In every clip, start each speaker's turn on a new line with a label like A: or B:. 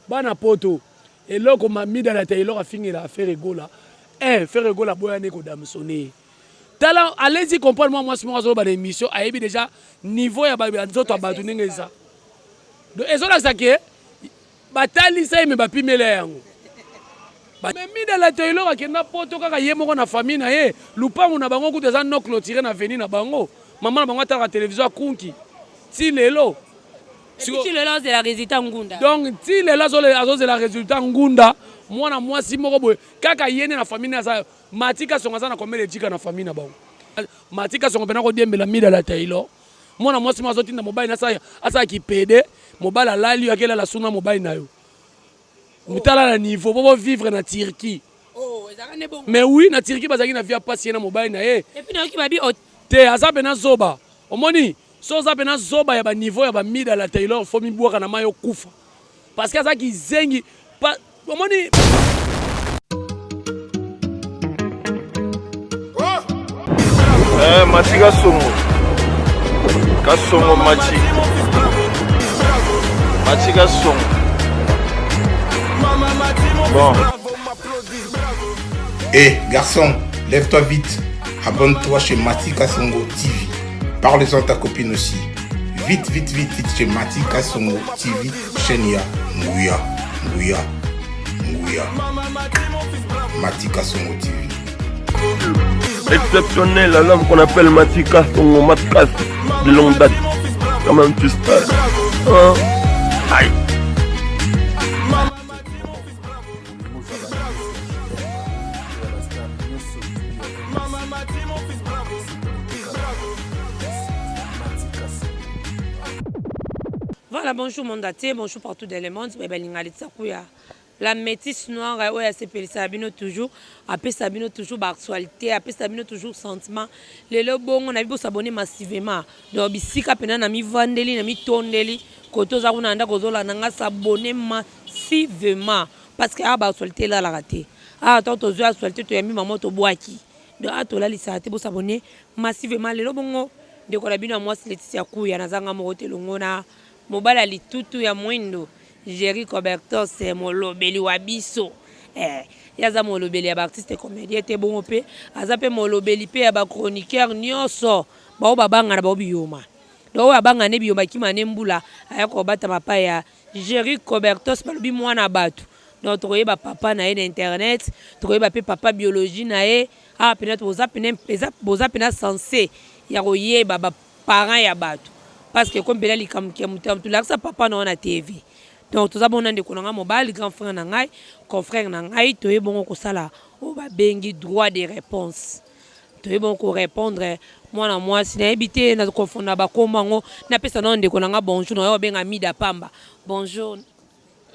A: Bana poto eloko ma mida la Taylor afingela Ferre Gola eh Ferre Gola aboya ne ko damsonner ye. Tala allez-y comprendre moi mwasi moko azoloba na émission ayebi déjà niveau ya ba nzoto ya bato ndenge eza. Donc ezolakisa ke batalisa ye me bapimela ye yango. Mais Mida la Taylor akenda poto kaka ye moko na famille na ye, lupangu na bango kutu eza non clôturé na avenue na bango. Mama na bango atalaka télévision akunki ti lelo.
B: Ti lelo azozela résultat ngunda.
A: Donc ti lelo azozela résultat ngunda mwana mwasi moko boye kaka ye nde na famille aza Mati Kasongo aza na combien de jika na famille na bango? Mati Kasongo pena kodiembela Mida la Taylor. Mwana mwasi moko azotinda mobali na asala asala kipede, mobali alali yo akelala suna mobali na yo. Mutala na niveau bo vivre na Turquie.
B: Oh, ezalaka nde bongo.
A: Mais oui, na Turquie bazalaki na vie ya pasi ye na mobali na ye.
B: Et puis nayoki babi
A: Te aza pena zoba. Omoni soki oza pena zoba ya ba niveau ya ba Mida la Taylor faut mibwaka na mayi okufa. Parce que aza kizengi pa omoni.
C: Eh, Mati Kasongo. Kasongo Mati. Mati Kasongo. Bon.
D: Hé, eh, garçon, lève-toi vite. Abonne-toi chez Mati Kasongo TV. Parle-en à ta copine aussi. Vite, vite, vite, vite chez Mati Kasongo TV, chaîne ya Nguya, Nguya, Nguya. Mati Kasongo TV.
C: Exceptionnel à l'homme qu'on appelle Mati Kasongo, Matkas de longue date. Quand même, tu sais. Hein? Aïe.
B: Voilà, bonjour monde entier, bonjour partout dans le monde. Balinga Litsakuya. La métisse noire oyo asepelisaka bino toujours, apesa bino toujours ba actualité, apesa bino toujours sentiment. Lelo bongo na bibo s'abonner massivement. Donc bisika pena na mivandeli na mitondeli, koto oza kuna ndako ozolanda nga s'abonner massivement parce que awa ba actualité elalaka te. Awa tango tozwi actualité toyambi mama tobwaki. Donc awa tolalisaka te, bo s'abonner massivement. Lelo bongo ndeko na bino ya mwasi Laetitia Kuya naza nga moko te elongo na mobali ya litutu ya mwindo Jerry Cobertos molobeli wa biso eh, ye aza molobeli ya ba artiste comédien te bongo pe aza pe molobeli pe ya ba chroniqueur nyonso bao babangana bao biyoma donc oyo abangana ne biyoma kima ne mbula aya kobatama pa ya Jerry Cobertos balobi mwana bato donc tokoyeba papa na ye na internet tokoyeba pe papa biologie na ye awa pena boza pena boza pena sense ya koyeba ba parents ya bato parce que ekomi pena likambo ya moto ya moto lakisa papa na yo na TV donc toza bongo na ndeko na ngai mobali grand frère na ngai confrère na ngai toye bongo kosala oyo babengi droit de réponse toye bongo korépondre mwana mwasi nayebi te na kofonda bakombo yango napesa nao ndeko na ngai bonjour na yo obenga Mida Pamba bonjour.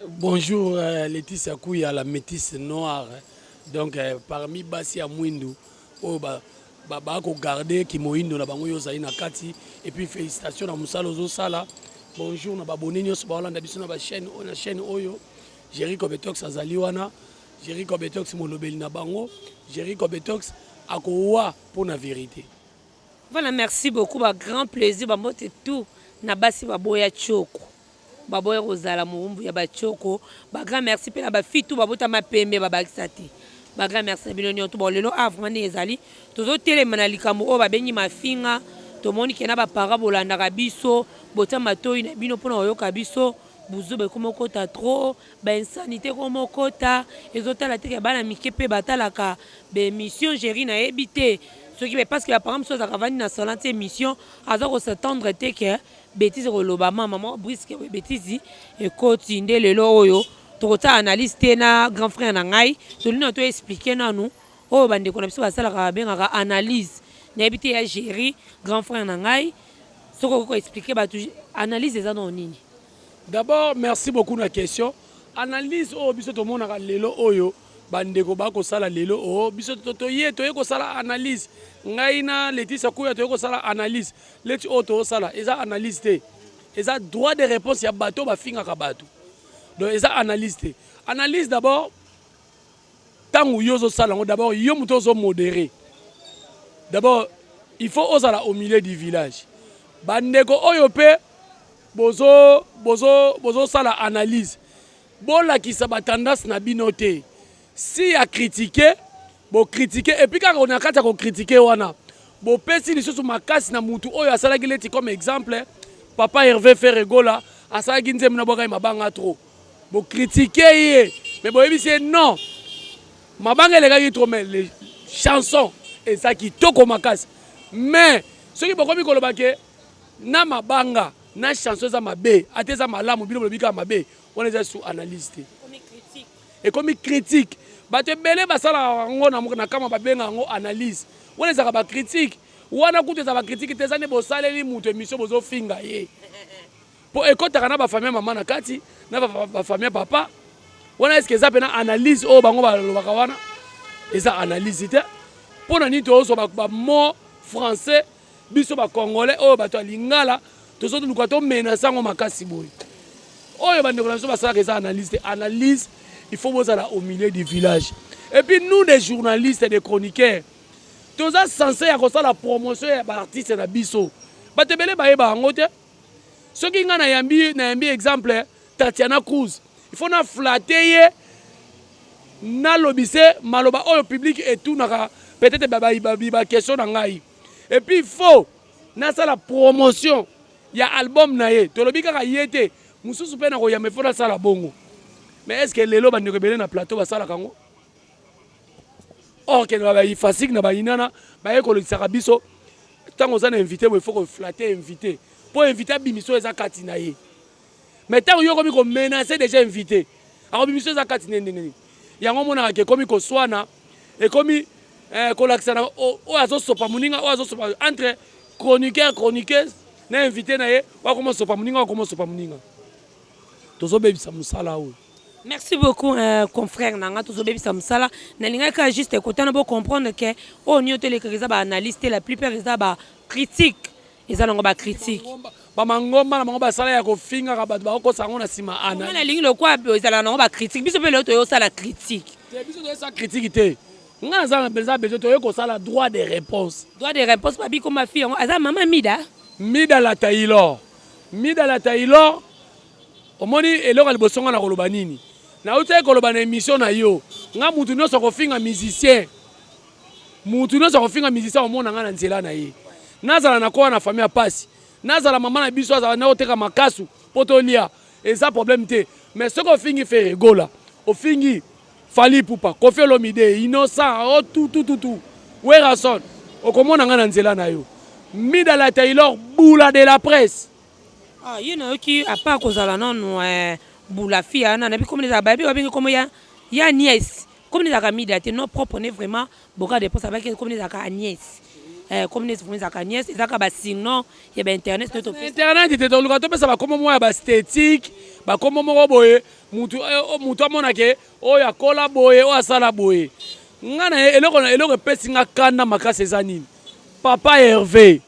A: Bonjour euh, Laetitia Kuya la métisse noire donc euh, parmi basi ya mwindu oyo ba ba, ba ko garder kimoyindo na bango yo ozali na kati et puis félicitations na mosala ozosala bonjour na babone nyonso baolanda biso na ba chaîne oyo na chaîne oyo Jerry Kobetox azali wana Jerry Kobetox molobeli na bango Jerry Kobetox akowa mpo na vérité.
B: Voilà, merci beaucoup ba grand plaisir ba mbote tout na basi baboya tshoko baboya kozala mowumbu ya ba tshoko ba grand merci pe na ba fille tout babotama pembe babakisa te ba grand merci na bino nionso bon lelo ah vraiment ndenge ezali tozotelema na likambo oyo babengi mafinga tomoni ke na ba parents bolandaka biso botia matoyi na bino mpona koyoka biso buzoba ekoma okota trop ba insanite ekoma okota ezotala te ke bana mike pe batalaka ba emission Jerry nayebi te soki parce que ba parents mosusu azalaka avandi na salon atie emission aza ko s'attendre te ke betise ekolobama maman brusque boye betise ekoti nde lelo oyo tokotia analyse te na grand frère na ngai tolingi na to expliquer nanu oyo bandeko na biso basalaka babengaka analyse nayebi te ya Jerry grand frère na ngai soki okoki ko expliquer bato analyse eza nao nini.
A: D'abord merci beaucoup na question. Analyse oyo biso tomonaka lelo oyo ba ndeko ba kosala lelo oyo biso toye toye kosala analyse ngai na Laetitia Kuya toye kosala analyse leti oyo tozosala eza analyse te eza droit de réponse ya bato oyo bafingaka bato donc eza analyse te analyse d'abord ntango yo ozosala yango d'abord yo moto ozo modere d'abord il faut ozala au milieu du village bandeko oyo mpe bozo bozo bozosala analyse. Bolakisa ba tendance na bino te. Si a critiquer, bo critiquer et puis kaka na kati ya ko critiquer wana bopesi lisusu makasi na mutu oyo asalaki leti comme exemple papa Hervé Ferre Gola asalaki nzembo na bwakaki mabanga trop. Bo critiquer ye mais boyebisi ye non mabanga elekaki trop mais les chansons eza kitoko makasi. Mais soki bokomi koloba ke na mabanga na chanson eza mabe ata eza malamu bino bolobi kaka mabe wana eza sous analyse te, ekomi critique. Bato ebele basalaka yango na kama babenga yango analyse, wana ezalaka ba critique. Wana kutu ezala ba critique te, eza nde bosaleli moto émission bozofinga ye po ekotaka na ba famille ya mama na kati na ba famille ya papa wana. Est-ce eza pena analyse oyo bango balobaka wana? Eza analyse te. Mpo na nini tozozwa ba mot français? Biso ba congolais oyo bato ya lingala tozoluka tomenase yango makasi boye. Oyo bandeko na biso basalaka eza analyse te. Analyse, il faut bozala au milieu du village. Et puis nous, des journalistes et des chroniqueurs, toza censé ya kosala promotion ya baartiste na biso. Bato ebele bayeba yango te. Soki ngai nayambi exemple Tatiana Cruz, il faut na flatter ye, nalobise maloba oyo public etunaka, peut-être baquestion na ngai. Et puis il faut nasala promotion ya album na ye. Tolobi kaka ye te, mosusu mpe na koyamba, il faut nasala bongo. Mais est ce que lelo bandeko ebele na plateau basalaka yango? Or ke na baifasike na bayinana baye kolekisaka biso. Ntango oza na invité boye, il faut koflatter invité mpo invité abimisa oyo eza kati na ye. Mais ntango yo okomi komenacer déjà invité, akobimisa eza kati na ye ndenge nini? Yango omonaka ke ekomi koswana, ekomi kolakisa na oyo azosopa moninga, oyo azosopa entre chroniqueur, chroniqueuse na invité na ye, oyo akoma osopa moninga, oyo akoma osopa moninga. Tozobebisa mosala oyo.
B: Merci beaucoup, confrère na nga. Tozobebisa mosala. Nalingaki kaka juste ekotana bocomprendre ke oyo nyonso elekaka eza baanalyse te, la plupart eza bacritique, eza nango bacritique.
A: Bamangomba na bango basala ya kofingaka bato, bakokosa yango na nsima.
B: Ana nalingi lokwa ezalaka nango bacritique. Biso mpe lelo toyosala critique.
A: Te, biso toyosala critique te. Nga naza na mpenza besoin toye kosala droit de réponse.
B: Droit de réponse. Babi koma fi yango aza mama Mida.
A: Mida la Taylor, Mida la Taylor. Omoni, eloko ya liboso nga na koloba nini? Nautaki koloba na émission na yo, nga mutu nyonso akofinga musicien, mutu nyonso akofinga musicien, omona nga na nzela na ye. Nazala na kowa na famille ya pasi, nazala mama na biso azala na koteka makasu mpo tolia, eza problème te. Mais soki ofingi Ferre Gola, ofingi Fally Ipupa, Koffi Olomide, Innocent o tutututu, Werrason, okomona nga na nzela na yo. Mida la Taylor, bula de la presse.
B: Ah, ye nayoki apa kozala nanu bula fi wana nayebi komona ezalaka bayebi babengi kombo ya Agnès. Komona ezalaka Mida te, non propre ne vraiment boka dépense abaki komona ezalaka Agnès, komona vraiment ezalaka Agnès. Ezalaka basinon ya bainternet nde topesa.
A: Internet te. Toluka topesa bakombo moko ya baesthétique, bakombo moko boye, mutu amonake oyo akola boye, oyo asala boye. Nga na ye eloko na eloko epesi nga kanda makasi eza nini? Papa Hervé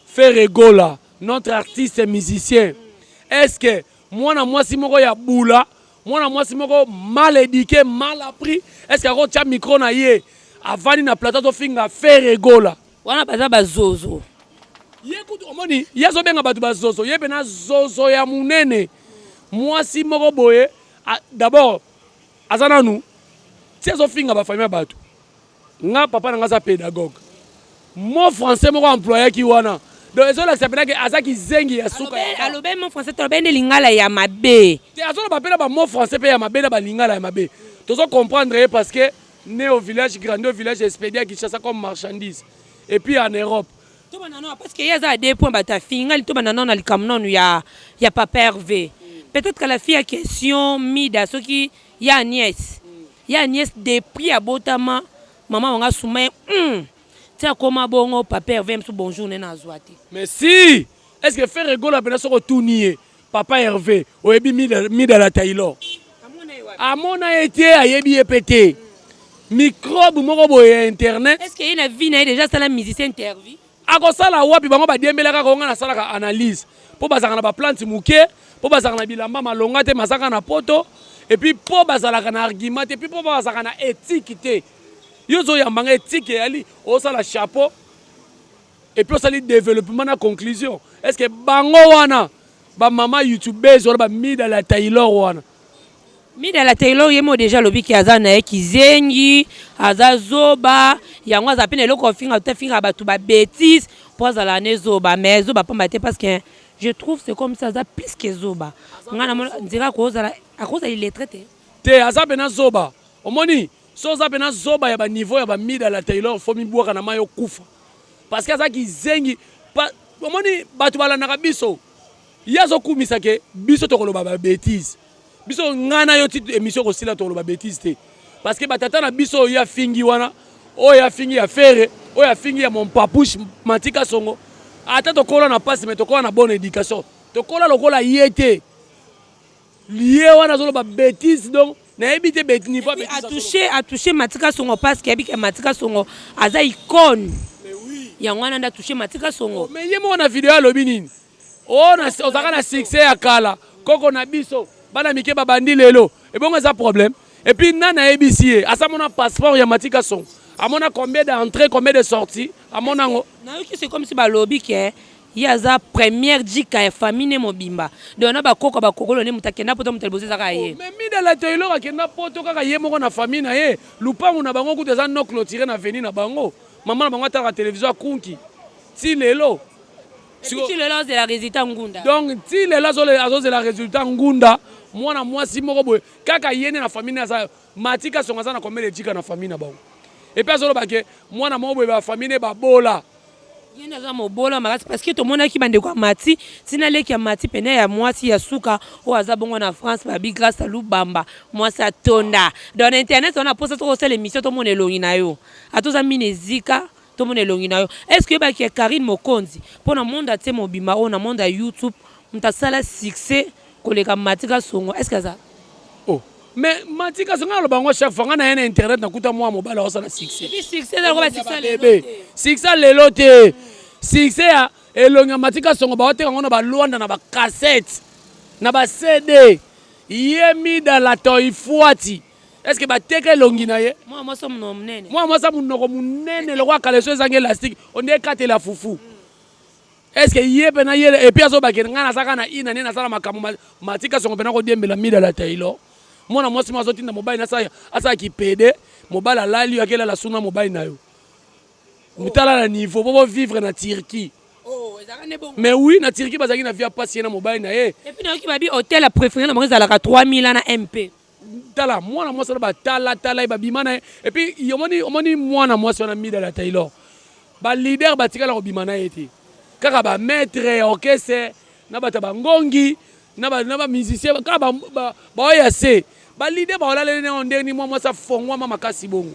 A: Ferre Gola, notre artiste musicien, est ce que mwana mwasi moko ya bula, mwana mwasi moko mal éduqué, mal appris, est ce que akotia micro na ye, avandi na plateau, azofinga Ferre Gola?
B: Wana baza bazozo.
A: Ye kutu omoni ye azobenga bato bazozo, ye mpe na zozo ya monene. Mwasi moko boye, d'abord aza nanu ti azofinga bafamille ya bato. Nga papa na nga aza pédagogue, mot français moko employaki wana, donc ezolakisa mpena ke aza kizengi ya suka.
B: Alobe mot français te, alobe nde lingala ya mabe.
A: Te, azoloba mpe na bamot français mpe ya mabe, na balingala ya mabe. Tozo comprendre ye parce que né au village, grandi au village, expédié à Kinshasa comme marchandise et puis en Europe.
B: Tobanda nano parce que ye aza à deux points. Bato afingali. Tobanda nano na likambo nanu ya papa Hervé. Peut-être que la fille ya question Mida, soki ya Agnès, ya Agnès depuis abotama, mama wanga asuma ye ti akoma bongo. Papa Hervé mosu bonjour nde nazwa te.
A: Mais si, est ce que Ferre Gola mpena soki otuni ye: "Papa Hervé, oyebi Mida la Taylor?" Amona ye te, ayebi ye mpe te. Microbe moko boye ya internet.
B: Est ce que ye na vie na ye déjà asala musicien interview?
A: Akosala wapi? Bango badiembela kaka onga nasalaka analyse mpo bazalaka na baplante moke, mpo bazalaka na bilamba malonga te, mazaka na poto, et puis mpo bazalaka na argument te, et puis mpo bazalaka na éthique te. Yo ozoyambanga, éthique eyali osala chapeau et puis osali développement na conclusion. Est ce que bango wana bamama youtubeuse wana, bamida la Taylor wana?
B: Mida la Taylor ye moko dejà alobi ke aza na ye kizengi, aza zoba, yango aza pe na eloko ya kofinga te, afingaka batu ba betises po azala ne zoba mais zoba pamba te parce que je trouve c'est comme si aza plus que zoba. Nga na mona ndire akozala akozala illettre te.
A: Te aza pena zoba omoni soki oza pena zoba ya ba niveau ya ba mida la Taylor faut mibwaka na mayi okufa parce que aza kizengi omoni batu balandaka biso Ye azo kumisa ke biso toko loba ba betises. Biso nga na yo ti emission eko sila toko loba betises te. Parce que ba tata na biso oyo ye afingi wana, oyo afingi ya Ferre, oyo afingi ya mon papouche Mathy Kasongo, ata tokola na pasi mais tokola na bonne education. Tokola lokola ye te. Ye wana azo loba betises donc nayebi te beti niveau ya
B: betises. A toucher a toucher Mathy Kasongo parce que ayebi ke Mathy Kasongo aza icone.
A: Mais oui.
B: Yango wana nde a toucher Mathy Kasongo.
A: Mais ye moko na video alobi nini? Oh na ozalaka na succès ya kala koko na biso bana mike babandi lelo ebongo eza problème et puis nani ayebisi ye asa mona passeport ya Mathy Kasongo amona combien d'entrée combien de sortie amona ngo
B: nayoki c'est comme si balobi ke ye aza première djika ya famille ne mobimba donc na bakoko bakokolo ne moto akenda poto moto ya liboso ezaka ye.
A: Oh, mais Mida la Taylor akenda poto kaka ye moko na famille na ye lupangu na bango kutu eza non clôturé na avenue na bango mama na bango atalaka television akunki ti lelo
B: Ti lelo azozela resultat ngunda.
A: Donc ti lelo azozela resultat ngunda mwana mwasi moko boye kaka ye nde na famille ne aza Mathy Kasongo aza na combien de djika na famille na bango et puis azoloba ke mwana moko boye ba famille ne babola.
B: Ye nde aza mobola makasi parce que tomonaki bandeko ya Mathy ti na leki ya Mathy pene ya mwasi ya suka oyo aza bongo na France babi Grace Lubamba mwasi atonda donc na internet wana posa soki osala emission tomona elongi na yo ata oza mine ezika Tomona elongi na yo. Est ce que oyebaki ke Carine Mokonzi pona monde entier mobimba oyo na monde ya YouTube mutu asala succès koleka Mathy Kasongo est ce que aza?
A: Oh mais Mathy Kasongo nga naloba yango chaque fois nga naye na internet nakuta mwana mobali aosala succès.
B: Et puis succès eza lokola succès ya lelo te.
A: Succès ya lelo te. Succès ya elongi ya Mathy Kasongo baoteka yango na ba Luanda na ba cassette na ba CD. Ye Mida la Toifuati Est ce que bateka elongi na ye?
B: Mwana mwasi ya monoko monene.
A: Mwana mwasi ya monoko monene lokola caleçon ezangi elastique, on dirait ekatela fufu. Est ce que ye pena ye et puis azo bakende ngai nazaka na ina nde nasala makambo Mathy Kasongo pena kodiembela Mida la Taylor. Mwana mwasi moko azotinda mobali na asala asala kipede, mobali alali yo akelala suna mobali na yo. Tala na niveau po bo vivre na Turquie.
B: Oh, ezalaka nde bongo.
A: Mais oui, na Turquie bazalaki na vie ya pasi ye na mobali na ye.
B: Et puis nayoki babi hôtel ya préféré na bango ezalaka 3000 na MP.
A: Tala mwana mwasi wana batala tala ye babima na ye et puis omoni omoni mwana mwasi wana Mida la Taylor ba leader batikala kobima na ye te kaka ba maître ya orchestre na bato ya bangongi na ba na ba musicien kaka ba ba baoyo ya se ba leader baolaleli na ndenge nini mwa mwasi afongwama makasi bongo.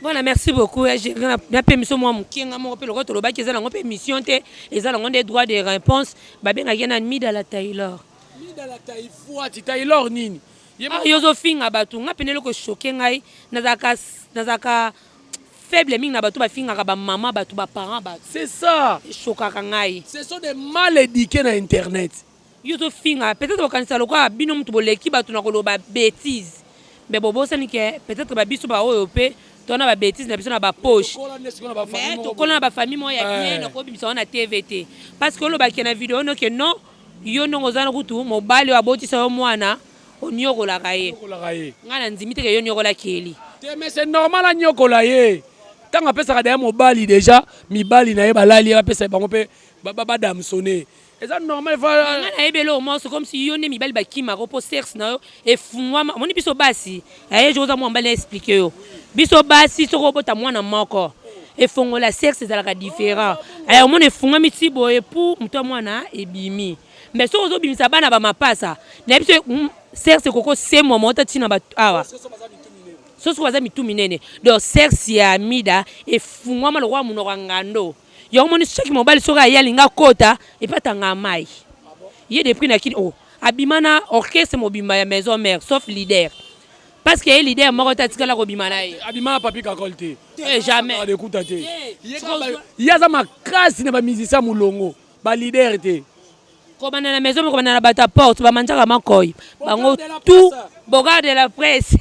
B: Voilà, merci beaucoup. Na pe mission mwa mokie nga moko pe lokola tolobaki eza nango pe mission te, eza nango nde droit de réponse. Babengaki na Mida la Taylor.
A: Mida la taifuati Taylor nini?
B: Ye ah, yo ozofinga bato nga pene eloko choke ngai nazalaka nazalaka faible mingi na bato bafingaka ba mama bato ba parents bato.
A: C'est ça.
B: Echokaka ngai.
A: Ce sont des mal éduqués na internet.
B: Yo ozofinga peut-être bokanisa lokola bino mutu boleki bato na koloba bêtise. Mais bobosani ke peut-être ba biso ba oyo pe tona ba bêtise na biso na ba poche. Mais tokola na ba famille moko ya bien na kobimisa wana TV te. Parce que olobaki na video no ke non Yo ndenge oza na kutu mobali oyo abotisa yo mwana oniokolaka ye. Ngai na ndimi te ke yo oniokola Kelly.
A: Te mais c'est normal aniokola ye tango apesaka dejà mobali dejà mibali na ye balali ye bapesa bango pe ba damsonne eza normal.
B: Ngai nayebi eloko moko c'est comme si yo nde mibali bakimaka yo po sexe na yo efungwama omoni biso basi aye jour oza mwana mobali na explique yo biso basi soki obota mwana moko efongola sexe ezalaka différent aya omona efungwami ti boye pour moto ya mwana ebimi mais soki ozobimisa bana ba mapasa na biso sexe ekoko semwa mota ntina bato awa soki baza mitu minene donc sexe ya amida efungwama lokola monoko ya ngando yango moni soki mobali soki aye alingi akota epatanga mai ye depuis na kini oh abima na orchestre mobimba ya maison mère sauf leader parce que ye leader moko te atikala kobima na ye.
A: Abima na Papy Kakol te.
B: Eh, jamais.
A: Ekuta te. Ye aza makasi na ba musiciens ya mulongo, ba leader te.
B: Kobanda na maison kobanda na bato ya porte bamanjaka makoy bango tout Bogard de la presse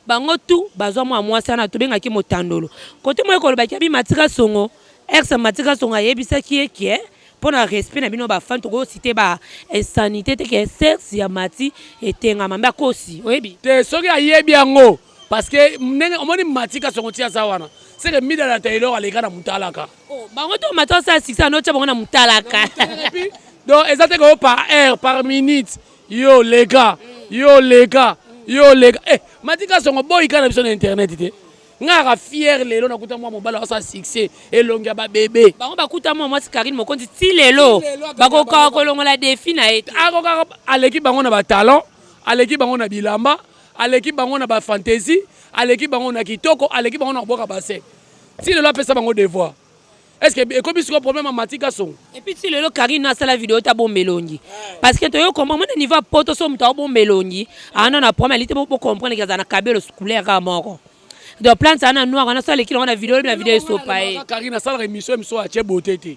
B: bango tout bazwa mwa mwasi wana tobengaki motandolo kote moko ekolobaki abi Matika Songo ex Matika Songo ayebisaki ye ke. Pona respect na bino ba fan toko cite ba insanite te ke sexe ya Mathy etengama mais akosi oyebi.
A: Te soki ayebi yango parce que ndenge omoni Mathy kasongo ti aza wana c'est que Mida na Taylor aleka na mutalaka.
B: Oh bango to Mathy asala succès ano tia bango na mutalaka.
A: Donc eza te ko par heure par minute yo leka yo leka yo leka eh Mathy kasongo boyi kana biso na internet te. Nga aka fier lelo nakuta mwa mobali asala succès elongi ya ba bebe.
B: Bango bakuta mwa mwasi Carine Mokonzi ti lelo bakokaka kolongola defi na ye te.
A: Akokaka aleki bango na ba talent, aleki bango na bilamba, aleki bango na ba fantaisie, aleki bango na kitoko, aleki bango na koboka bassin. Ti lelo apesa bango devoir. Est ce que ekomi sikoyo problème ya Mathy Kasongo?
B: Et puis ti lelo Carine asala video ta bomba elongi. Parce que toyo comprendre mona niveau ya poto so moto abomba elongi, ana na problème alite bo comprendre que azala na kabelo couleur kaka moko. Donc plante ana noir ana sala ekilo na video na video esopa ye.
A: Carine asalaka émission émission atie beauté te.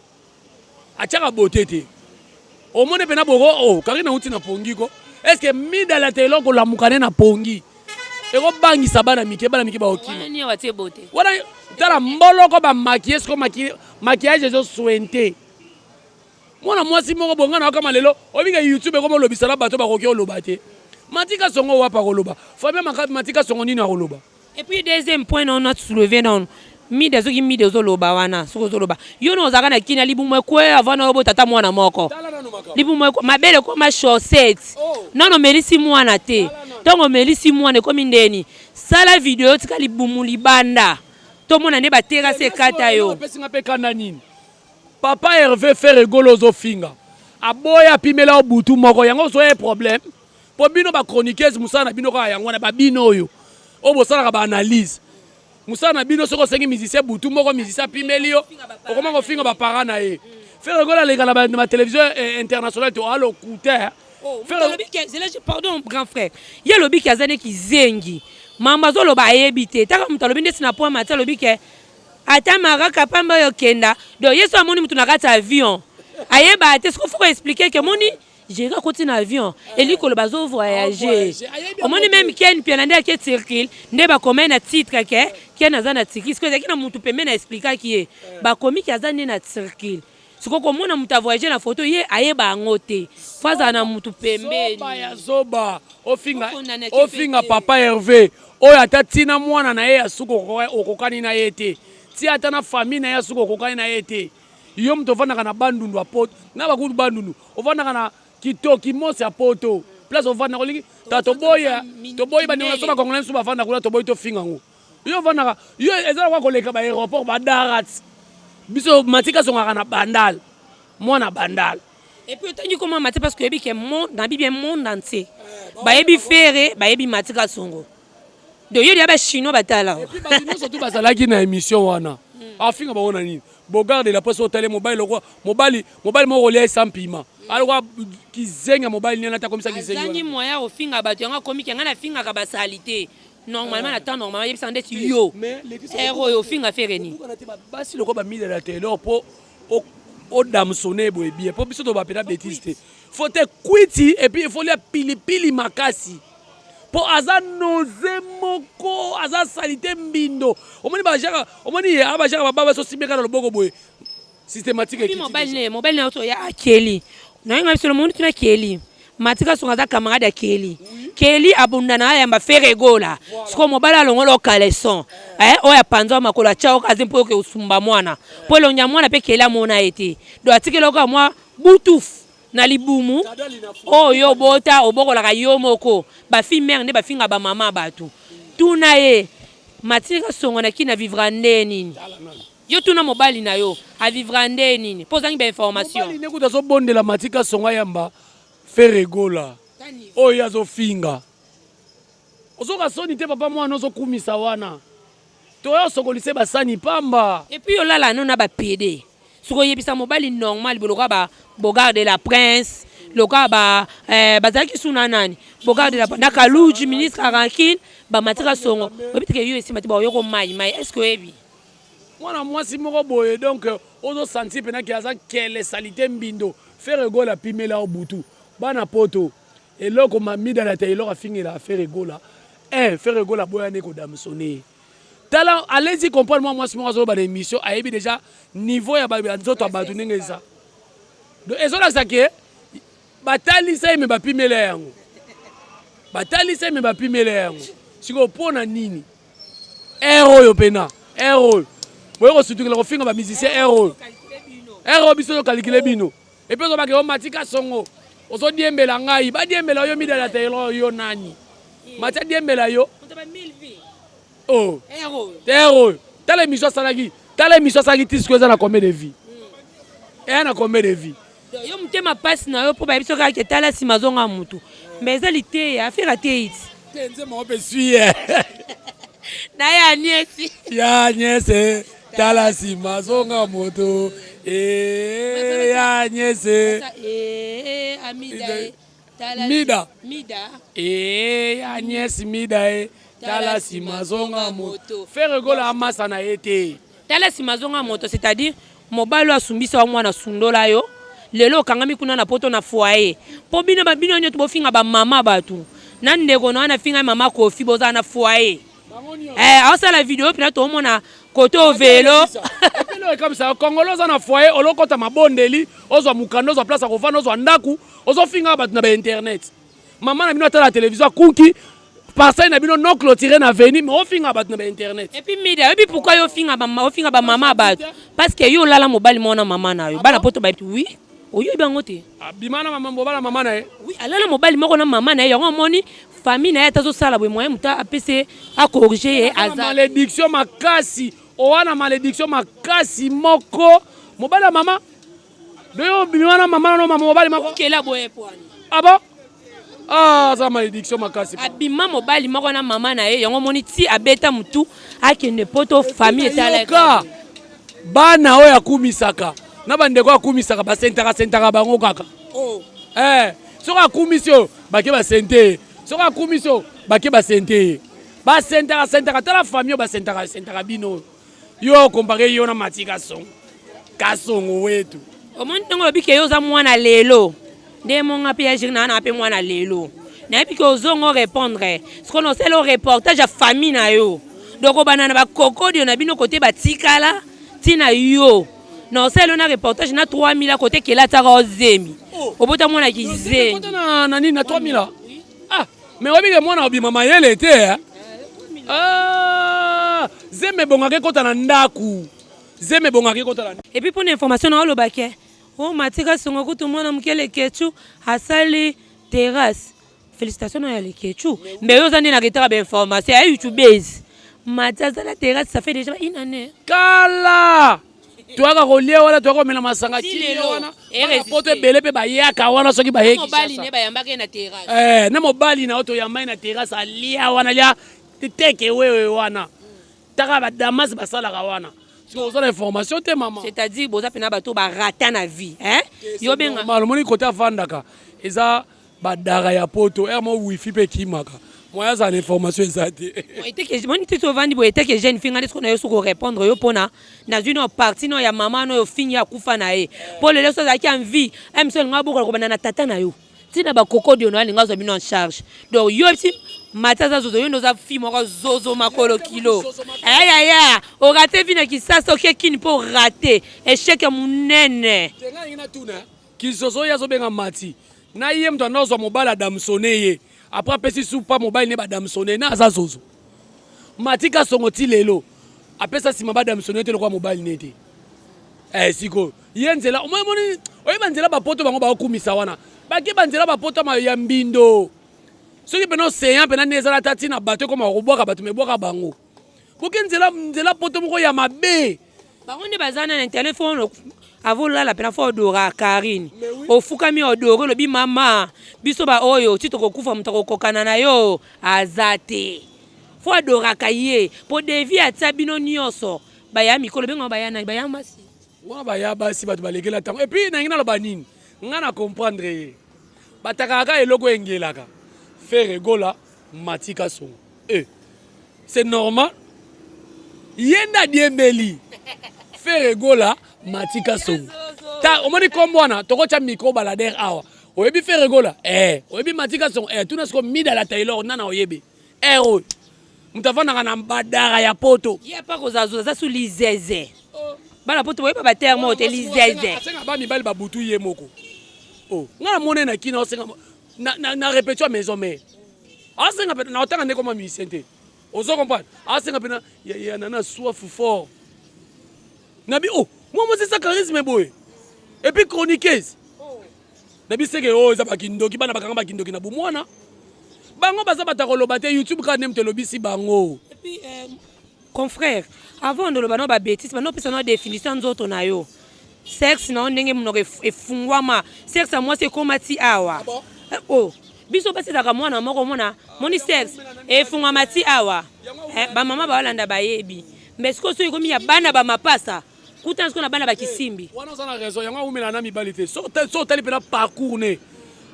A: Atiaka beauté te. Omoni pena boko oh Carine auti na pongi ko. Est ce que mida la telo kolamuka ne na pongi? Ekobangisa bana mike, bana mike baokima.
B: Wana nini watie beauté?
A: Wana tala mboloko ba maquiller siko maquillage ezo sointe. Mwana mwasi moko bonga na kama lelo oyebi ke YouTube ekoma olobisa na bato bakoki oloba te. Matika songo wapa koloba. Fabien Matika songo nini akoloba?
B: Et puis deuxième point na na soulever nanu mida soki mida ozoloba wana soki ozoloba yo na ozalaka na kina libumu ekwe avant na obota ata mwana moko libumu ekwe mabele ekoma chaussette nano omelisi mwana te ntango omelisi mwana ekomi ndeni sala video tika libumu libanda tomona nde baterase ekata yo
A: opesi nga mpe kanda nini papa Hervé Ferre Gola ozofinga aboya apimela yo butu moko yango ozoya problème Po bino ba chroniqueuse musala na bino kaka yango wana ba bino oyo oyo bosalaka ba analyse musala na bino soki osengi musicien butu moko musicien apimeli yo okoma kofinga ba parents na ye Ferre Gola aleka na ba television eh, internationale to alokuta
B: oh, pardon grand frère ye alobi ke aza nde kizengi mambo azoloba ayebi te taka moto alobi ndeti na point mati alobi ke ata maraka pamba oyo okenda donc ye so amoni moto na kati ya avion ayeba te soki foko explike ke moni Jerry akoti na avion elingi koloba azo voyager omoni meme Ken Mpiana nde ake Turquie nde bakomaki na titre ke Ken aza na Turquie sikoyo ezalaki na mutu pembeni a explikaki ye bakomi ke aza nde na Turquie sikoyo komona mutu a voyager na photo ye ayeba yango te fo azala na mutu pembeni.
A: Zoba ya zoba ofinga ofinga papa Herve oyo ata tina mwana na ye ya suka okokani na ye te ti ata na famille na ye ya suka okokani na ye te Yo moto ofandaka na Bandundu ya poto na bakutu Bandundu ofandaka na kitoki mosi ya poto place ofandaka olingi ta toboyi toboyi bandeko na biso ba congolais mosusu bafanda kuna toboyi tofinga yango yo ofandaka yo eza lokola koleka ba aéroport ba darat biso matika azongaka na bandal mwana bandal.
B: Et puis otangi koma mati parce que oyebi ke monde na bien monde entier bayebi Ferre bayebi Matika Songo donc yo deja ba chinois batala.
A: Et puis bato nyonso tu bazalaki na émission wana afinga bango na nini Beaugard de la presse otale mobali lokwa mobali mobali moko kolia ye sans piment alokwa kizengi ya mobali nini ata akomisa kizengi
B: azangi moyen ya kofinga bato yango akomi ke ngai nafingaka basalite normalement na temps normalement yebisaka ndeti yo heure oyo ofinga Ferre nini
A: basi lokwa ba mida ya Taylor po odamsone boye bien po biso toba pena betise te faut te kwiti et puis il faut lia pilipili makasi po aza noze moko aza salite mbindo omoni ba jaka omoni ye aba jaka baba so simeka na loboko boye systématique
B: ekiti mobali ne mobali na ya akeli na nga biso moni tuna keli matika songa aza camarade ya keli keli abunda na ayamba Ferre Gola siko mobali alongola caleçon eh oyo apanza makolo atia okazi mpo oke osumba mwana mpo elongi ya mwana mpe keli amona ye te do atikeli oka mwa butufu na libumu oyo obota obokolaka yo moko ba fille mère nde bafinga ba mama bato tuna ye matika songo na kina vivra nde nini yo tuna mobali na yo avivra nde nini mpo ozangi ba information
A: mobali nde kutu azobondela matika songo ayamba Ferre Gola oyo ye azofinga ozoka soni te papa mwana ozokumisa wana toya osokolise basani pamba.
B: Et puis olala no na ba pede soki oyebisa mobali normal bo lokola ba Bogard de la prince lokola ba eh, bazalaki su na nani Bogard de la na Kaluji ministre ya rancune ba Matika Songo oyebi te ke yo esimba te bakoyoko mai mai est ce que oyebi
A: mwana mwasi moko boye donc ozo sentir pena ke aza nkele salite mbindo Ferre Gola apimela yo butu bana poto eloko mamida na Taylor afingela Ferre Gola un Ferre Gola aboya ne ko damsonne ye tala allez-y comprendre mwa mwasi moko azoloba na émission ayebi déjà niveau ya nzoto ya bato ndenge eza. Donc ezolakisa ke batalisa ye me bapimela yango, batalisa ye me bapimela yango. Sikoyo mpo na nini heure oyo mpena heure oyo boye kosutukela kofinga bamusicien heure oyo, heure oyo biso tokalikile bino epuis ozobake yo Mati Kasongo ozodiembela ngai, badiembela yo Mida la Taylor, yo nani Mati adiembela yo? Oh, heure oyo tala émission asalaki, tala émission asalaki ti sikoyo eza na combien de vie? Eya na combien de vie?
B: Yo motema mpasi na yo mpo bayebi soki kaka tala nsima azonga mutu, mais eza liteya affaire ateyi ti
A: te nzembo yango mpe sui ye
B: na ye Agnès.
A: Ya Agnès, tala nsima azonga moto e ya Agnès.
B: Amida e tala
A: Mida.
B: Mida.
A: E Agnès Mida e tala nsima azonga moto. Ferre Gola amasa na ye te.
B: Tala nsima azonga moto, c'est-à-dire mobali oyo asumbisa wa mwana, asundola yo, lelo okangami kuna na poto na foyer, mpo bino bino nyonso bofinga bamama bato na ndeko na wana, finga mama Kofi, bozala na foyer. Eh, aosala video mpena toomona kote ovelo.
A: Epelo ekamisa Kongolo oza na foyer, olokota mabondeli, ozwa mokanda, ozwa place ya kovanda, ozwa ndaku, ozofinga bato na bainternet. Mama na bino atala télévision, akunki parcelle na bino non clôturé na veni, mais ofinga bato na bainternet.
B: Et puis Mida, oyebi pourquoi yo ofinga ofinga bamama ya bato? Parce que yo olala mobali mwana mama na yo. Bana poto bayebi, oui, oyebi yango te.
A: Abima na mama, mobala mama na ye.
B: Oui, alala mobali moko na mama na ye. Yango omoni famille na ye ata azosala boye, moyen moto apesi acorrige ye
A: aza
B: aza.
A: Malédiction makasi owa na malédiction makasi moko, mobali ya mama do, obima na mama na mama mobali moko.
B: Kela boye pwani.
A: Ah bon, ah, aza malédiction makasi.
B: Abima mobali moko na mama na ye. Yango omoni ti abeta motu akende poto, famille etala.
A: Yoka, bana oyo akumisaka na bandeko akumisaka, basentaka sentaka bango kaka. Eh, soki akumisi oyo, bake basente ye, soki akumisi oyo, bake basente ye, basentaka sentaka. Tala famille oyo basentaka sentaka bino oyo. Yo okompare yo na Mati Kasongo, Kasongo wetu.
B: Omoni ndenge olobi ke yo oza mwana lelo, nde monga mpe ya jiri na wana mpe mwana lelo. Nayebi ke ozonga orépondre sikoyo na osala reportage ya famille na yo, donc obanda na bakokodio na bino kote batikala ntina yo na osala yo na reportage na 3000 akote kela atiaka ozemi obota mwana kizemi.
A: Kota na nini na 3000? Ah, mais oyebi ke mwana obima mayele te, eh? Ah, zemi ebongaka ekota na ndaku, zemi ebongaka ekota na
B: Et puis mpona information na olobake o Matika Songo kutu mwana moke Lekechu asali terrasse, félicitation na ya Lekechu. Mais yo oza nde na retard ya bainformation ya youtubese. Mati azala terrasse, ça fait déjà une année.
A: Kala toyaka kolia wana, toyaka komela masanga.
B: Ti
A: kimia
B: lelo,
A: wana
B: e
A: bana
B: résister.
A: Poto ebele mpe bayaka wana soki baye
B: mobali
A: Kinshasa.
B: ne bayambaki ye na terrasse.
A: Eh, na mobali na yo toyamba ye na terrasse, alia wana, alia teke wewe wana, taka badamas basalaka wana. Soki oza na information te, mama.
B: C'est-à-dire boza mpena bato barata na vie, hein? Yo benga
A: Normal, omoni kote avandaka eza badara ya poto, ere mo wifi mpe ekimaka, moya azala na information eza te.
B: Moni ti tovandi boye eteke jeune fille, nga nde sikoyo na yo soki orépondre yo mpona nazwi no parti no ya mama no ofingi akufa na ye, mpo lelo so azalaki en vie, mso alinga abokola kobanda na tata na yo ntina bakokodio na yo, alinga azwa bino en charge. Donc yo ti Mati aza zozo, yo nde oza fille moko zozo makolo kilo, ayaya orate vie na Kisasa, oke kini mpo orate échec ya monene.
A: Te, ngai nalingi natuna kizozo oyo azobenga Mati na ye, moto anda ozwa mobali adamsone ye, après apesi supa mobali ne badamsone na aza zozo. Mati Kasongo ti lelo apesa nsima badamsone te lokola mobali ne te. Eh, sikoyo ye nzela omoni moni oyeba nzela bapoto bango baokumisa wana, bake banzela bapoto ya mbindo. Soki mpena océan mpena nde ezala ata ntina bato ekoma kobwaka bato, mebwaka bango boke nzela nzela poto moko ya mabe.
B: Bango nde baza na internet, fo avolala mpena fo odora Karine, ofukami odore, olobi mama biso baoyo ti tokokufa, moto akokokana na yo aza te. Fo adoraka ye mpo devi atia bino nyonso baya mikolo benga baya nani, baya masi.
A: Wana baya basi, bato balekela ntango. Et puis nangi naloba nini, nga na comprendre ye, batakaka kaka eloko engelaka Ferre Gola, Mati Kasongo e c'est normal, ye nde adiembeli Ferre Gola, Mati Kasongo. Ta omoni kombo wana, tokotya micro baladeur awa. Oyebi Ferre Gola, eh, oyebi Mati Kasongo, eh, tuna siko Mida la Taylor nana oyebi eh oyo moto avandaka na badara ya poto.
B: Ye apa kozala zozo, aza su lizeze. Bana poto boyeba ba terme oyo te lizeze.
A: Asenga ba mibali ba butu ye moko. Oh, nga na mona na kina osenga na na, na répétition ya maison mère. Asenga pe na otanga ndeko ma musicien te. Ozo comprendre? Asenga pe na ya, ya nana soif fort. Nabi oh, moi moi c'est ça charisme boye. Et puis chroniqueuse. Na biseke oyo eza bakindoki bana bakanga bakindoki na bomwana. Bango baza bato koloba te YouTube kaka nde moto elobisi bango.
B: Et puis confrère, avant ndoloba no ba bêtises, bando pesa no définition nzoto na yo. Sexe na yo ndenge monoko efungwama, sexe ya mwasi ekoma ti awa.
A: Ah bon?
B: Eh, oh. Biso basi ezalaka mwana moko omona moni sexe efungwama ti awa. Eh, ba mama baolanda bayebi. Mais sikoyo soki ekomi ya bana ba mapasa, kutana sikoyo na bana ba kisimbi.
A: Wana oza na raison, yango awumela na mibali te. So otali mpena parcours ne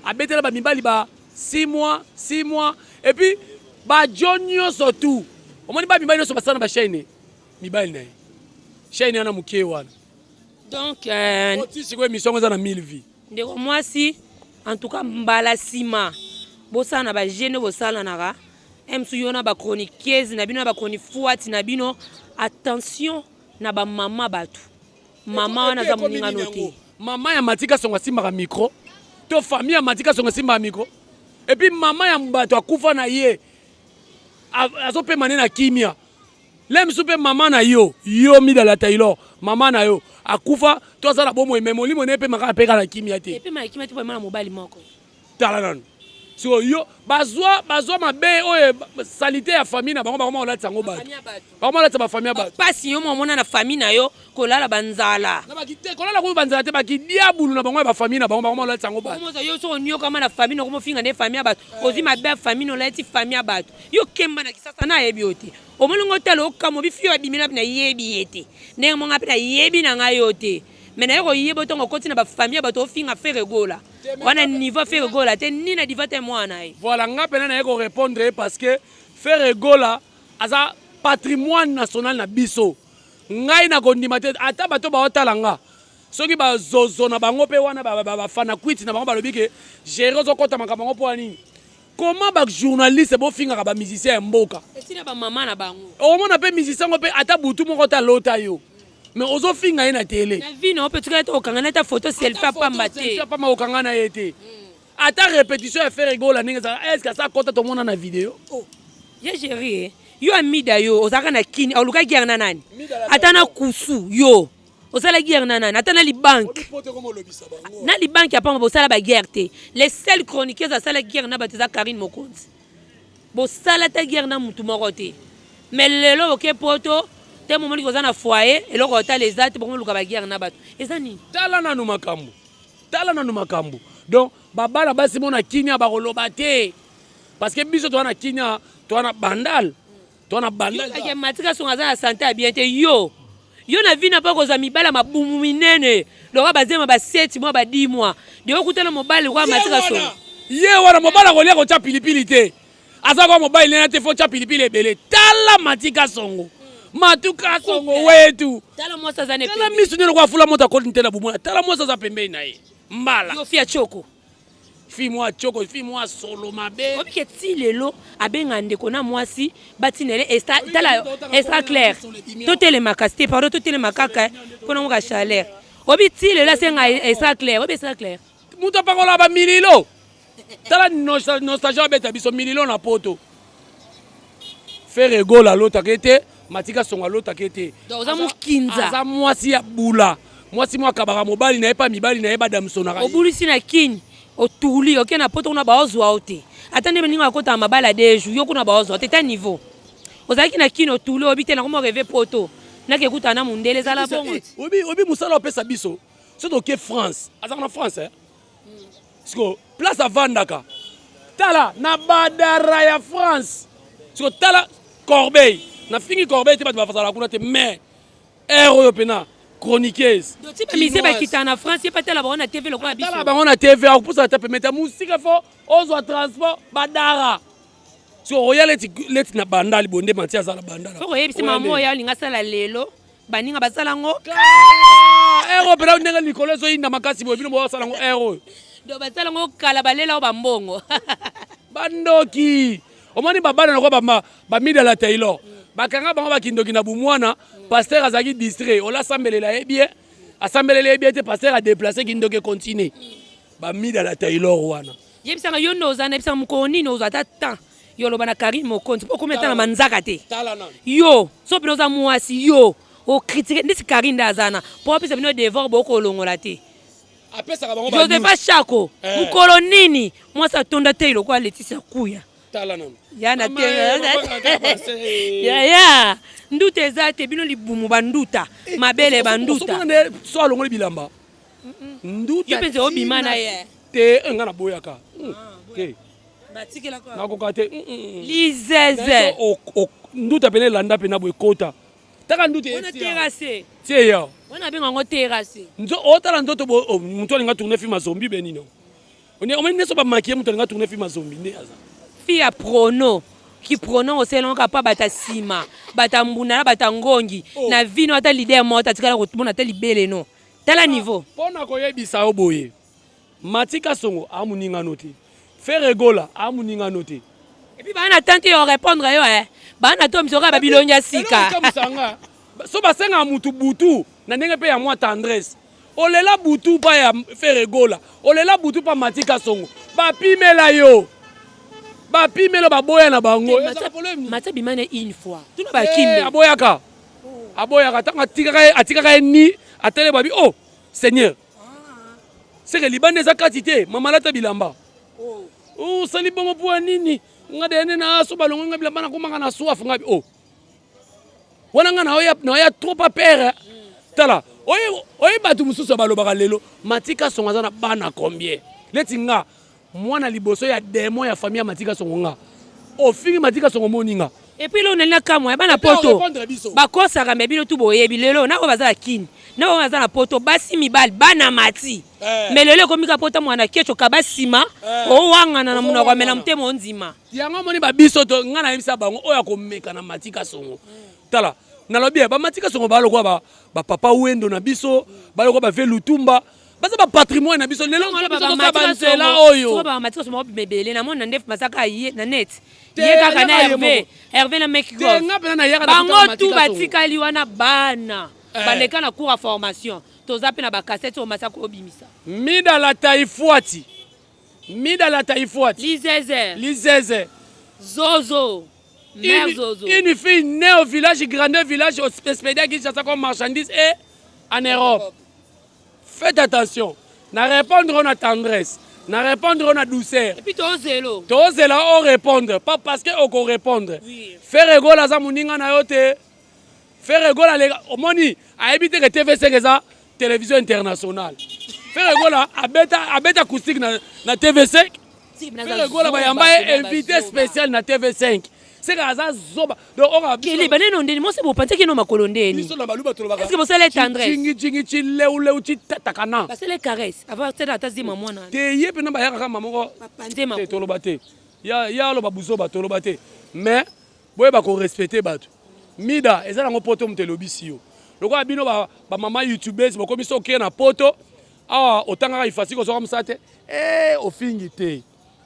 A: abetela ba mibali ba 6 mois, 6 mois et puis ba jo nyonso tout. Omoni ba mibali nyonso basala na ba chaîne mibali na ye. Chaîne wana moke wana.
B: Donc
A: oti sikoyo émission yango eza na 1000 vues.
B: Ndeko mwasi, en tout cas mbala sima bosala na ba jeu nde bosalanaka msu yo na ba chroniqueuse na bino na ba chronifuati na bino, attention na ba mama batu. Mama wana aza moninga no te.
A: Mama ya Matika Songo asimbaka micro to famille ya Matika Songo asimbaka micro et puis mama ya bato akufa na ye azopema ne na kimia le mosusu mpe mama na yo yo Midala Taylor mama na yo akufa to aza na bomoi me molimo ne epemaka apeka na kimia te.
B: Epema na kimia te po emana mobali moko.
A: Tala nanu sikoyo yo bazwa bazwa mabe oyo salite ya famille na bango bakoma kolatisa yango bato bakoma kolatisa bafamille ya bato
B: pasi yo momona na famille na yo kolala banzala
A: na bakite kolala kutu banzala te bakidiabulu na bango ya bafamille na bango bakoma kolatisa yango bato
B: omoza yo soki oniokama na famille na okomofinga nde famille ya bato ozwi mabe ya famille na olati famille ya bato yo kemba na kisasa nayebi yo te omoni ngo tala okamwa bifi yo abimela nayebi ye te ndenge monga mpe nayebi na ngai yo te mais naye koyeba ntango okoti na bafamille ya bato ofinga Ferre Gola wana niveau Ferre Gola te ni na diva te mwana ye.
A: Voilà nga pena naye ko répondre ye parce que Ferre Gola aza patrimoine national na biso ngai na kondima te ata bato baotala nga soki bazozo na bango mpe wana bafanakwiti na bango balobi ke gere ozokɔta makambo yango mpo ya nini Comment ba journaliste bo fingaka ba musiciens ya mboka?
B: Esila ba mama na bango.
A: Okomona pe musicien ngo pe ata butu moko te alota yo. Mais ozo finga ye na tele.
B: Na vie na yo pe tikala te okanga na ata photo selfie ya pamba te.
A: Selfie ya pamba okanga na ye te. Ata repetition ya Ferre Gola ndenge ezalaka est-ce que asa kota tomona na video?
B: Oh. Ye Jerry eh. Yo Amida yo ozalaka na Kin oluka guerre na nani? Ata na kusu yo. Osala guerre na nani? Ata na libanque. Na libanque ya pamba bosala ba guerre te. Les seuls chroniqueurs asala guerre na bato eza Carine Mokonzi. Bosala ta guerre na mutu moko te. Mais lelo oke poto te momoni koza na foyer eloko otala eza te bokomoluka ba guerre na bato. Eza nini?
A: Tala nanu makambo. Tala nanu makambo. Donc babala basi mona kimia bakoloba te. Parce que biso toza na kimia, toza na bandal. Toi na banda.
B: Yo matika songa aza na santé ya bien te yo. Yo na vie na pa kozwa mibala mabumu minene. Loka bazema ba 7 mois ba 10 mois. De okutana mobali kwa matika songa.
A: Ye wana mobali akolia kotya pilipili te. Aza kwa mobali nena te fo tya pilipili ebele. Tala matika songo. Matuka songo wetu.
B: Tala mwasi aza ne.
A: Tala misu nene kwa fula moto akoli ntela bumona. Tala mwasi aza pembeni na ye. Mbala.
B: Yo fia choko.
A: Fille mwa choko, fille mwa solo mabe.
B: Oyebi ke ti lelo abenga ndeko na mwasi batinele extra tala extra clair. Totelema kasi te pardon totelema kaka pona ngoka chaleur. Oyebi ti lelo asenga extra clair, oyebi extra clair.
A: Moto apakola ba mililo. Tala nostalgie abeta biso mililo na poto. Ferre Gola alotaka ye te, Matika Songo alotaka ye te.
B: Donc oza mukinza.
A: Aza mwasi ya bula. Mwasi mwa akabaka mobali na ye pa mibali na ye badamsonaka ye.
B: Obulisi na kin otuli oke na poto kuna baozwa yo te. Ata nde baninga bakotaka mabala ya deux jours yo kuna baozwa te ta niveau. Ozalaki na kin otuli oyebi te nakoma reve poto nake kutana na mundele ezala bongo.
A: Oyebi oyebi mosala opesa biso soki toke France azalaka na France eh? Siko place avandaka tala na badara ya France siko tala Corbeil nafingi Corbeil te bato bazala kuna te mais heure oyo pena chroniqueuse
B: Doti ba musiciens bakitaka na France ye pe atala bango na TV lokola biso.
A: Atala bango na TV akopusana te pembe te mosika fo ozwa transport badara siko oya leti leti na bandali boye nde manti aza na bandala.
B: Faut koyebisa mama oyo alinga asala lelo baninga basala yango
A: heure oyo pena ndenge likolo ezoyinda makasi boye bino bosala yango heure oyo.
B: Donc basala yango kala balela oyo bambongo.
A: Bandoki. Omoni babana lokola bamidala Taylor, bakanga bango bakindoki na bumwana. Pasteur azalaki distrait, ola asambelela ye bien, asambelela ye bien te, pasteur adeplace, kindoki econtinue. Bamidala Taylor wana.
B: Yebisanga yo nde oza na, yebisanga mokolo nini ozwa ata temps yo oloba na Karine Mokonzi, mpo okomi ata na manzaka te. Yo so mpena oza mwasi, yo ocritique ndeti Karine nde aza na mpo apesa bino devoir, bokolongola te.
A: Apesaka bango.
B: Josepha Chako, mokolo nini mwasi atonda te lokola Leticia Kuya?
A: Tala nano.
B: Ya na te, yaya, nduta eza te. Bino libumu banduta, mabele banduta.
A: So alongoli bilamba, nduta.
B: Yo mpenza obima na ye.
A: Te, nga naboyaka te, nakoka te.
B: Lizeze.
A: Nduta pene elanda pena boye, ekota taka nduta.
B: Wana terrasse.
A: Tie ya.
B: Wana abenga yango terrasse.
A: Otala nzoto, moto alinga tourne film ya zombi benino. Omoni nyonso bamakie, moto alinga tourne film ya zombi nde aza.
B: Fi ya prono ki prono oselango pa bata nsima, bata mbunda na bata ngongi na vino, ata leader moko atikala komona ata libele no. Tala niveau.
A: Mpo na koyebisa yo boye, Matika Songo amoningano te, Ferre Gola amoningano te.
B: Et puis baa na tante yo répondre yo, eh baa na to misoka babilongi ya sika.
A: Sanga so basengaka mutu butu na ndenge mpe ya mwa tendresse. Olela butu mpa ya Ferre Gola, olela butu mpa Matika Songo, bapimela yo, bapimela, baboya na bango.
B: Matia bima ne une fois, tuna bakimbe.
A: Aboyaka, aboyaka. Ntango atikaka ye ni atele, babi: "Oh Seigneur, seke libanda eza kati te." Mama alata bilamba, osali bongo mpo ya nini? Nga deya nde na so balongo nga bilamba, nakomaka na soif. Nga bi oh wana, nga naoya trop pa pere. Tala, oye bato mosusu balobaka lelo Matika Songo aza na bana combien? Neti nga mwana liboso ya démon ya famille ya Matika Songo. Nga ofingi Matika Songo, moninga.
B: Et puis lelo nali na kamwa ya bana poto, bakosaka me bino tu boyebi lelo na oyo baza na Kini, na oyo baza na poto, basi, mibali, bana mati. Me lelo ekomi ka pota mwana kecho kaba nsima, owangana na monoko, amela motema, ondima.
A: Yango omoni babiso to ngai nayebisa bango oyo akomeka na Matika Songo. Tala, nalobi ya bamatika Songo, balokola bapapa Wendo na biso, balokola bave Lutumba, baza bapatrimoine na biso. Lelo biso banzela oyo.
B: Bamatika Songo mebele namoni na ndefu, bazaka ye na net, ye kaka na Herve, Herve na Meki. Bango tu batikali wana bana baleka na cours ya formation. Toza mpe na bacassette oyo masaka obimisa.
A: Midala taifuati, midala taifuati.
B: Lizeze.
A: Lizeze.
B: Zozo.
A: Une fille née au village, grandeur village, au expédié à Kinshasa comme marchandise et en Europe. Faites attention. Na répondre na tendresse, na répondre na douceur.
B: Et puis tozelo.
A: Tozela o répondre, pas parce que oko répondre.
B: Oui.
A: Ferre Gola aza moninga na yo te. Ferre Gola omoni ayebi te ke TV5 eza télévision internationale. Ferre Gola abeta, abeta acoustique na TV5. Ferre Gola bayamba ye invité spécial na TV5. Seka aza zoba. Donc oka
B: kele baneno ndeni mwasi bopanzaki no makolo ndeni.
A: Biso na baluba tolobaka.
B: Est-ce que bosala tendresse?
A: Chingi chingi chi leu leu chi tatakana.
B: Basala caresse avant tena ata zima mwana.
A: Te, ye mpena bayaka kaka moko.
B: Bapanze makolo.
A: Te, toloba te. Ya aloba buzoba, toloba te. Mais boyeba korespecte bato. Mida eza nango poto, moto elobisi yo lokola bino bamama youtubes bokomi so oke na poto awa, otangaka ifasi, kozwaka mosala te, e ofingi te.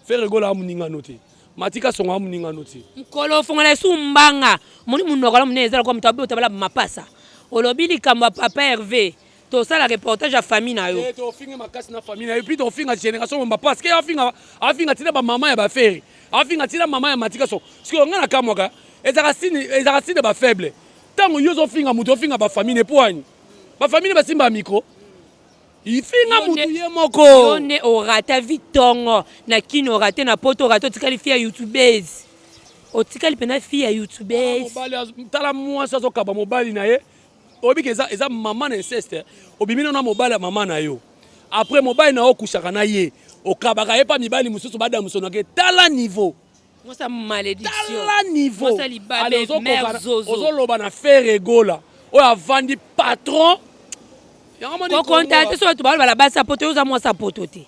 A: Ferre Gola amoningano te, Matika Songo amoningano te.
B: Mokolo ofongola esu mbanga, omoni monoko na monene eza lokola moto abota bala mapasa. Olobi likambo ya papa Herve, tosala reportage ya famille na yo.
A: Tofinga makasi na famille na yo, puis tofinga génération momba, parce que afinga, afinga ntina bamama ya baFerre, afinga ntina mama ya Matika Songo. Sikoyo ngai nakamwaka, ezalaka signe bafaible ntango yo ozofinga moto, ofinga bafamille ne poigne, bafamille ne basimba ya micro, ifinga motu ye moko.
B: Yo nde orata vi ntongo na Kini, orate na poto, orate, otikali fille ya youtubeuse, otikali mpena fille ya youtubeuse.
A: Tala mwasi azokaba mobali na ye. Oyebi ke eza mama na inceste. Obimi nano na mobali ya mama na yo, après mobali na yo okusaka na ye, okabaka ye mpa mibali mosusu badamusonaka. Tala niveau.
B: Mwasa malédiction.
A: Tala niveau. Ozoloba na Ferre Gola oyo avandi patron.
B: Kokonta te. So bato balobala basi ya poto, yo oza mwasi ya poto te,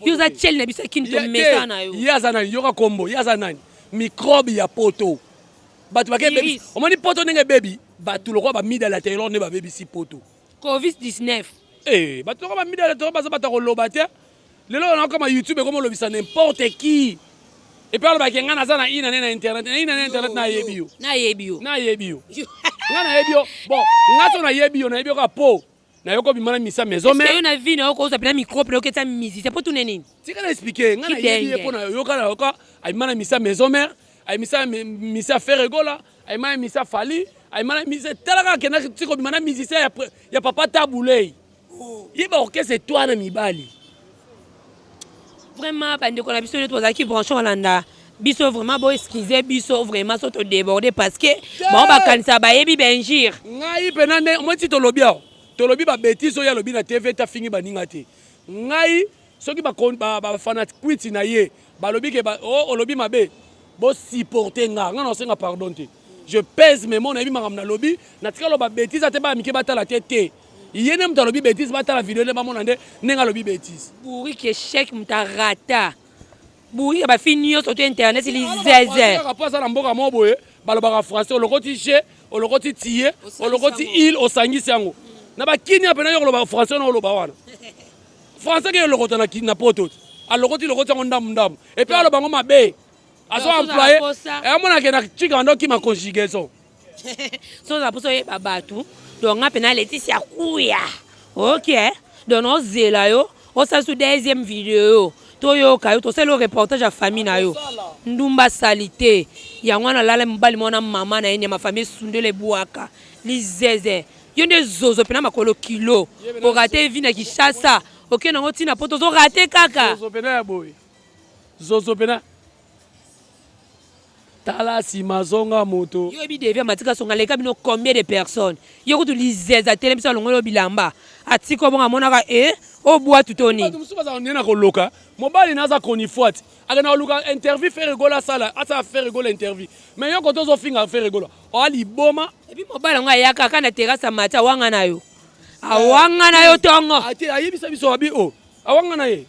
B: yo oza tiele na biso ya Kini, tomesa na yo.
A: Ye aza nani? Yoka kombo, ye aza nani? Microbe ya poto. Bato bake, omoni poto ndenge ebebi, bato lokola bamidala Taylor nde babebisi poto.
B: Covid 19.
A: Eh, bato lokola bamidala Taylor baza bato ya koloba te. Lelo nakokama YouTube ekoma olobisa n'importe qui. Et puis alobaki ngai naza na ina ne na internet, na ina ne internet nayebi yo.
B: Nayebi yo.
A: Nayebi yo. Ngai nayebi yo. Bon, ngai so nayebi yo, nayebi yo kaka po nayoki obima na misa maison
B: mère. Yo na vie na yo kozwa pena micro pena oketa musicien po tune nini?
A: Tika na expliquer, ngai nayebi ye po nayoka nayoka abima na misa maison mère, abimisa misa Ferre Gola, abima na misa Fally, abima na misa tala kaka kenda tika obima na musicien ya, ya papa Tabu Ley. Ye ba orchestre etoile na mibali.
B: Vraiment bandeko na biso nyoto bazalaki branche kolanda biso vraiment bo excuse biso vraiment so to déborder parce que bango bakanisa bayebi ba injure.
A: Ngai pena nde omoni ti tolobi awa tolobi ba bêtises oyo alobi na TV te afingi baninga te ngai soki ba ba fanakwiti na ye balobi ke ba oh olobi mabe bo supporter nga nga nasenga pardon te je pèse mes mots nayebi makambo nalobi natika loba bêtise ate bana mike batala te te ye nde moto alobi bêtise batala video nde bamona nde ndenge alobi bêtise.
B: Bourrique echec moto arata bourrique ya ba fille nyonso to internet lizeze.
A: Kaka po aza na mboka moko boye balobaka français olokoti je olokoti tie olokoti il osangisi yango na bakini pena yo koloba français na oloba wana français ke elokota na, na poto alokoti lokoti yango ndambu ndambu et puis aloba yango mabe azo employé amonake na chika ndo kima conjugaison
B: so oza mposa oyeba bato donc nga mpena Laetitia Kuya ok donc nozela yo osala su deuxième video toyoka yo tosali yo reportage ya famille na yo ndumba salite yango wana alala mobali mwana mama na ye nyama famille esundela ebwaka lizeze yo nde zozo mpena makolo kilo orate vi na Kinshasa okende yango ntina po tozorate kaka
A: zozo mpena ya boye zozo mpena tala nsima zonga moto.
B: Yo oyebi devis ya matika songa aleka bino combien de personnes yo kutu lizeze atelemisi alongoli yo bilamba atika yo bongo amonaka eh oyo bwatu to nini.
A: Bato mosusu bazalaka nde na koloka mobali na aza chronifuati akenda koluka interview Ferre Gola asala asala Ferre Gola interview mais yo kote ozofinga Ferre Gola oa liboma.
B: Et puis mobali yango ayaka kaka na terrasse amati awangana yo awangana yo tongo.
A: Ate ayebisa biso abi o oh. Awangana ye.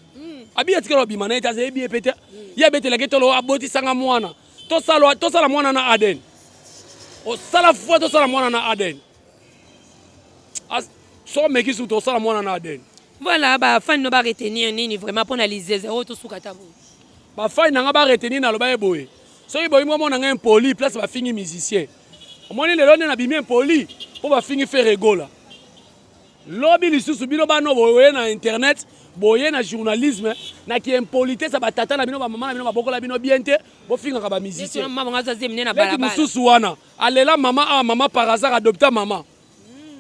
A: Abi atikala obima na ye te azayebi ye pe te. Ye abetelaki tolo abotisanga mwana. Tosala tosala mwana na ADN. Osala foi tosala mwana na ADN. As, so meki su tosala mwana na ADN.
B: Voilà ba fan no ba retenir nini vraiment pona lizeze oyo tosuka ta boye.
A: Ba fan nanga ba retenir na loba ye boye. Soki boyi mwa nanga impoli place ba fingi musicien. Omoni lelo nde na bimi impoli po ba fingi Ferre Gola. Lobi lisusu bino bana oyo boye na internet boye na journalisme na ki impolitesse ya ba tata na bino ba mama na bino babokola bino bien te bofingaka ba musiciens. Leki mususu wana alela mama awa mama par hasard adopta mama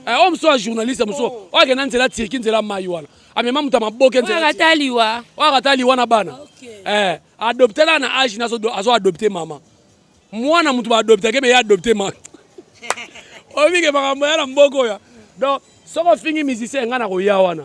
A: eh, oyo mosusu ya journaliste mosusu oh. oyo akenda nzela Turquie nzela mai wana amema moto ya maboke nzela oyo akata liwa na bana eh, adopte la na age azo adopte mama mwana mutu ba adoptake me ye adopte ma oyebi ke makambo ya na mboka oyo donc soki ofingi musicien ngai nakoya wana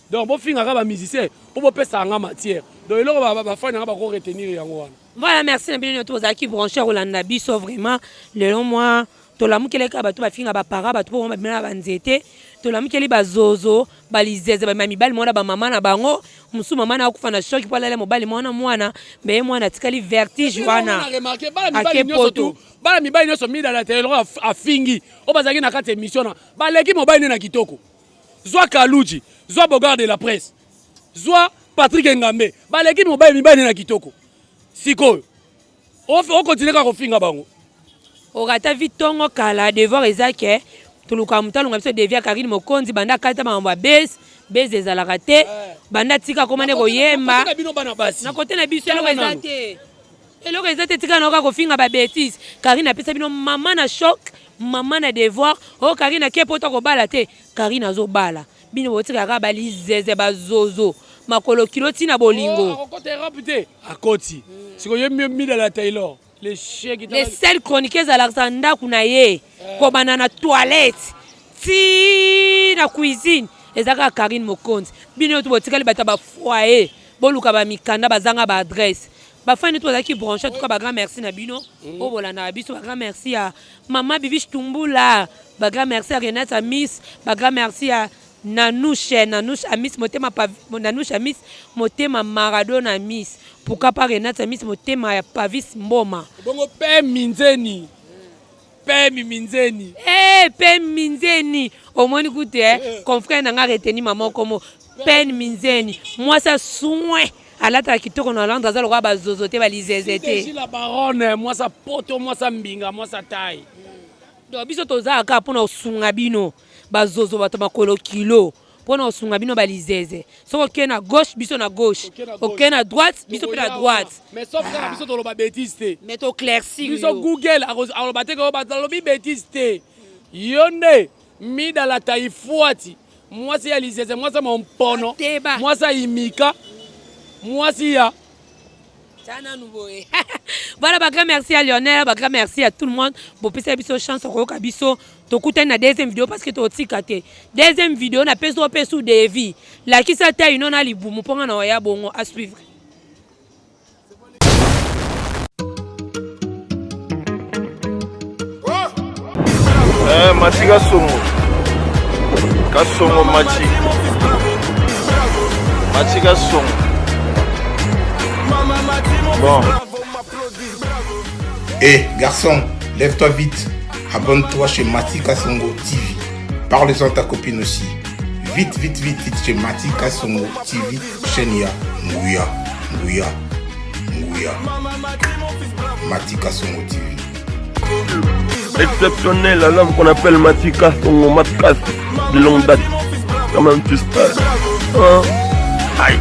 A: donc bofingaka ba musicien mpo bopesaka nga matière donc eloko bafani nanga bako retenir yango wana.
B: Voilà, merci na bino nyonso bozalaki branche kolanda biso vraiment lelo mwa tolamukeli kaka bato bafinga bapara bato mpo babima na banzete tolamukeli bazozo balizeze bamema mibali mwana bamama na bango mosusu mama na akufa na choc mpo alala mobali mwana mwana me ye mwana atikali vertige wana
A: ake poto bana mibali nyonso midala te eloko afingi oyo bazalaki na kati ya émission na baleki mobali nde na kitoko zwa kaluji zwa bogard de la presse zwa Patrick Engambe baleki mobali mibali nde na kitoko sikoyo okontinue kaka kofinga bango.
B: Orata vie tongo kala devoir eza ke toluka moto alonga biso devia Karine Mokonzi banda akata makambo ya base base ezalaka te eh. Banda tika akoma nde koyemba na kote na biso eloko eza te eloko eza te tika naoka kofinga ba betise Karine apesa bino mama na choc mama na devoir o oh, Karine ake poto akobala te Karine azobala bino botika kaka balizeze bazozo makolo kilo ti na bolingo oh,
A: akokota Europe te akoti sikoyo ye midala Taylor le chien qui
B: le seul chroniqueur ezalaka ndako na ye eh. Kobanda na toilette ti na cuisine eza kaka Karine Mokonzi bino to botikali bato ya ba foyer boluka ba mikanda bazanga ba adresse bafani to bazalaki branche en tout cas ba grand merci na bino mm. Oyo bolandaka biso ba grand merci ya mama Bibiche Tumbula ba grand merci ya Renate Amis ba grand merci ya Nanouche Nanouche Amis motema Nanouche Amis motema Maradona Amis pourquoi pas Renate Amis motema ya Pavis Mboma
A: bongo pe minzeni pe minzeni
B: eh pe minzeni omoni kutu eh confrère na nga reteni mama okomo pen minzeni mwasi soin. Alataka kitoko na Londres, aza lokola bazozo te, balizeze te.
A: La baronne, mwasa poto, mwasa mbinga, mwasa taille.
B: Donc biso tozalaka kaka mpona kosunga bino bazozo, bato makolo kilo, mpona kosunga bino balizeze. Soki okei na gauche, biso na gauche, okei na droite, biso mpe na droite.
A: Mais sauf kaka biso toloba bêtise te.
B: Mais toéclaircir.
A: Biso Google aloba te ke bato alobi bêtise te. Yo nde Mida la taifuati, mwasi ya lizeze, mwasi ya mompono, mwasi ya imika, mwasi ya
B: Voilà, ba grand merci à Lionel, ba grand merci à tout le monde. Bopesa biso chance koyoka biso. Tokutani na deuxième vidéo parce que totika te. Deuxième vidéo na peso peso devis. Lakisa ta ino na libumu ponga na ya bongo à suivre.
C: Eh, Mati Kasongo. Kasongo Mati. Mati Kasongo. Bon.
D: Hé, garçon, lève-toi vite. Abonne-toi chez Mati Kasongo TV. Parle-en à ta copine aussi. Vite, vite, vite, vite chez Mati Kasongo TV, chaîne ya Nguya, Nguya, Nguya. Mati Kasongo TV.
C: Exceptionnel, l'homme qu'on appelle Mati Kasongo, Matkas, de longue date. Quand même, tu sais. Hein? Aïe.